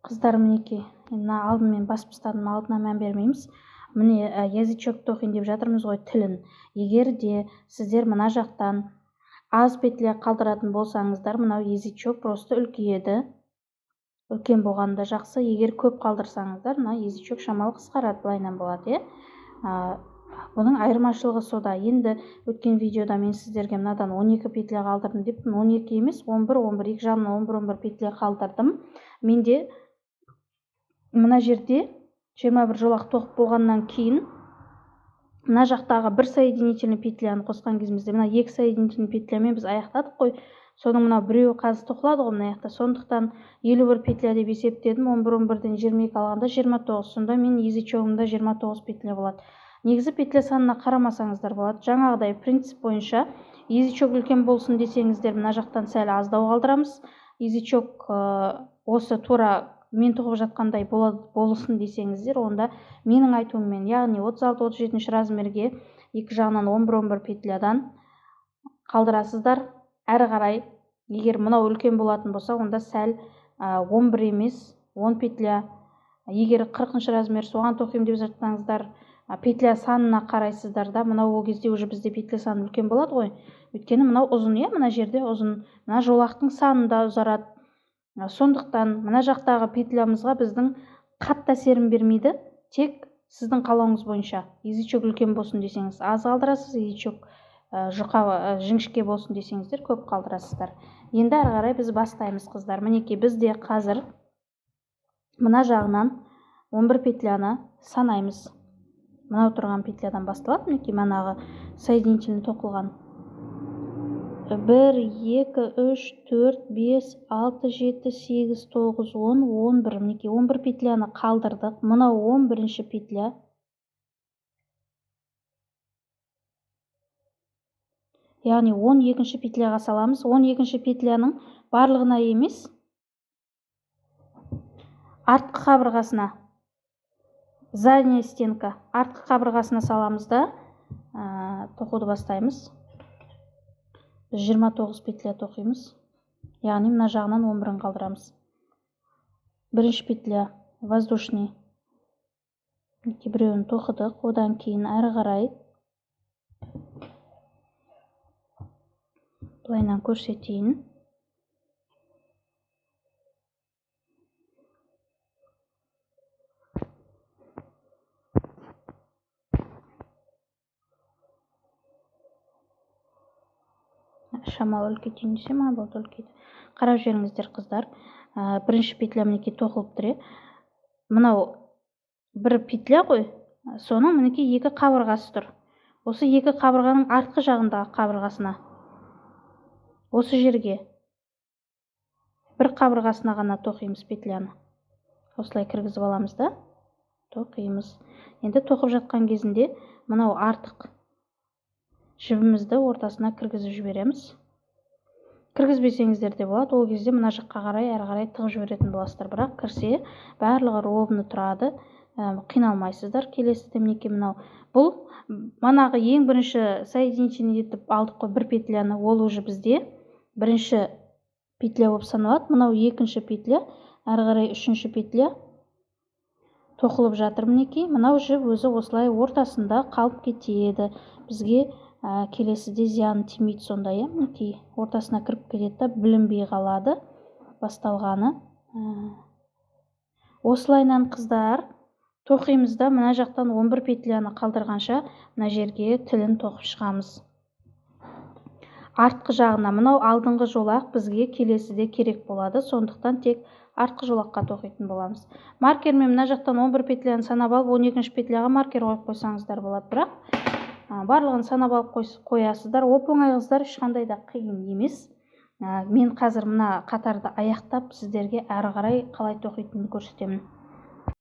Қыздар, мінекей, мына алдын мен басып тастадым, алдына мән бермейміз. Міне, язычок тоқиын деп жатырмыз ғой, тілін. Егер де сіздер мына жақтан аз петля қалдыратын болсаңыздар, мынау язычок просто үлкейеді. Үлкен болғаны да жақсы. Егер көп қалдырсаңыздар, мына язычок шамалы қысқарады, былайынан болады, иә. Бұның айырмашылығы сода. Енді өткен видеода мен сіздерге мынадан 12 петля қалдырдым деппін. 12 емес, 11, 11, екі жағынан 11, 11 петля қалдырдым. Менде мына жерде 21 жолақ тоқып болғаннан кейін мына жақтағы бір соединительный петляны қосқан кезімізде, мына екі соединительный петлямен біз аяқтадық қой. Соның мынау біреуі қазір тоқылады ғой мына жақта. Сондықтан 51 петля деп есептедім. 11, 11-ден 22 алғанда 29. Сонда мен язычогымда 29 петля болады. Негізі петля санына қарамасаңыздар болады. Жаңағыдай принцип бойынша язычок үлкен болсын десеңіздер, мына жақтан сәл аздау қалдырамыз. Язычок осы тура мен тоқып жатқандай болсын десеңіздер, онда менің айтуыммен, яғни 36-37 размерге екі жағынан 11, 11 петлядан қалдырасыздар. Әрі қарай, егер мынау үлкен болатын болса, онда сәл, 11 емес, 10 петля. Егер 40 размер соған тоқимын деп жатсаңыздар, петля санына қарайсыздар да, мынау ол кезде уже бізде петля саны үлкен болады ғой. Өйткені мынау ұзын, иә, мына жерде ұзын, мына жолақтың саны да ұзарады. Сондықтан мына жақтағы петлямызға біздің қатты әсерін бермейді, тек сіздің қалауыңыз бойынша. Язычок үлкен болсын десеңіз, аз қалдырасыз, язычок жұқа, жіңішке болсын десеңіздер, көп қалдырасыздар. Енді әрі қарай біз бастаймыз, қыздар. Мінекей, бізде қазір мына жағынан 11 петляны санаймыз. Мынау тұрған петлядан басталады, мінекей, манағы соединительный тоқылған. 1, 2, 3, 4, 5, 6, 7, 8, 9, 10, 11. Мінекей, 11 петляны қалдырдық. Мынау 11-ші петля. Яғни 12-ші петляға саламыз. 12-ші петляның барлығына емес, артқы қабырғасына, задняя стенка, артқы қабырғасына саламыз да, тоқуды бастаймыз. Біз 29 петля тоқимыз. Яғни мына жағынан 11-ін қалдырамыз. Бірінші петля воздушный. Мінекей, біреуін тоқыдық. Одан кейін әрі қарай былайынан көрсетейін. Шамалы үлкейтейін десем, болды, үлкейді. Қарап жіберіңіздер, қыздар. Бірінші петля мінекей тоқылып тұр, е. Мынау бір петля ғой, соның мінекей екі қабырғасы тұр. Осы екі қабырғаның артқы жағындағы қабырғасына, осы жерге бір қабырғасына ғана тоқимыз петляны. Осылай кіргізіп аламыз да тоқимыз. Енді тоқып жатқан кезінде мынау артық жібімізді ортасына кіргізіп жібереміз. Кіргізбесеңіздер де болады, ол кезде мына жаққа қарай әрі қарай тығып жіберетін боласыздар. Бірақ кірсе барлығы ровно тұрады, қиналмайсыздар. Келесіде мінекей мынау, бұл манағы ең бірінші соединительный етіп алдық қой бір петляны, ол уже бізде бірінші петля болып саналады. Мынау екінші петля, әрі қарай үшінші петля тоқылып жатыр мінекей. Мынау жіп өзі осылай ортасында қалып кетеді. Бізге келесіде зияны тимейді сонда, иә, мінекей ортасына кіріп кетеді да білінбей қалады басталғаны. Осылайынан, қыздар, тоқимыз да, мына жақтан 11 петляны қалдырғанша мына жерге тілін тоқып шығамыз. Артқы жағына, мынау алдыңғы жолақ бізге келесіде керек болады, сондықтан тек артқы жолаққа тоқитын боламыз. Маркермен мына жақтан 11 петляны санап алып, 12 петляға маркер қойып қойсаңыздар болады, бірақ барлығын санап алып қоясыздар. Оп-оңай, қыздар, ешқандай да қиын емес. Мен қазір мына қатарды аяқтап, сіздерге әрі қарай қалай тоқитынын көрсетемін.